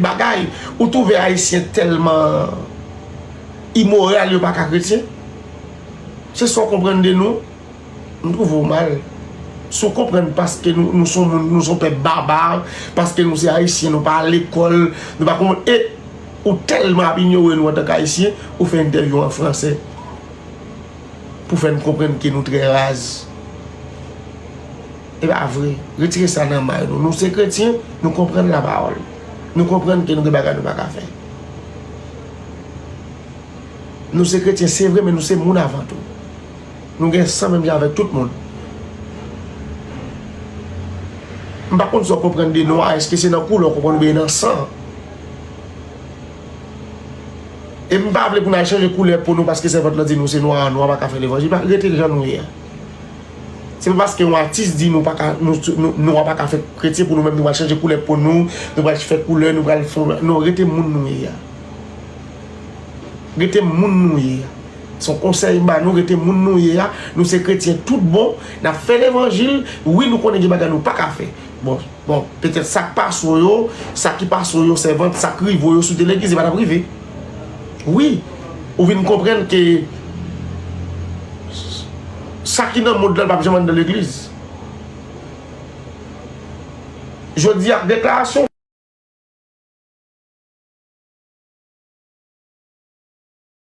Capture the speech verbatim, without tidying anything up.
bagay, ou twouve Ayisyen tèlman imoral yo pa ka kretyen? Se sa w konprann de nou? M twouve w mal. Si w konprann paske nou, nou se yon moun, nou se yon pèp babab, paske nou se Ayisyen, nou pa al lekòl, nou pa konprann, e ou tèlman ap inyore nou antanke Ayisyen, ou fè entèvyou an fransè pou fè n konprann ke nou trè raz. E pa vre. Retire sa nan may nou. Nou se kretyen, nou konprann lapawòl. Nou konprann ke nou gen bagay nou pa ka fè. Nou se kretyen, se vre, men nou se moun avan tou. Nou gen san menm jan avèk tout moun. M pa konn sa w konprann de nwa, èske se nan koulè w konprann oubyen nan san? E m pa vle pou n al chanje koulè po nou paske sèvant lan di nou se nwa, nwa pa ka fè levanjil. Pa, rete jan nou ye a. Se pa paske yon atis di nou pa ka, nou, nou, nwa pa ka fè kretyen pou nou menm nou pral chanje koulè po nou, nou pral fè koulè, nou pral fè, non, rete moun nou ye a. Rete moun nou ye a. Se yon konsèy m ba nou, rete moun nou ye a. Nou se kretyen tout bon, n ap fè levanjil. Wi, nou konnen gen bagay nou pa ka fè. Bon, bon, petèt sa k pase w yo, sa ki pase w yo, sèvant, sa k rive w yo, si w te legliz, li pa t ap rive. Wi, ou vin konprann ke sa ki nan mond lan, l p ap janm anndan legliz. Jodi a, deklarasyon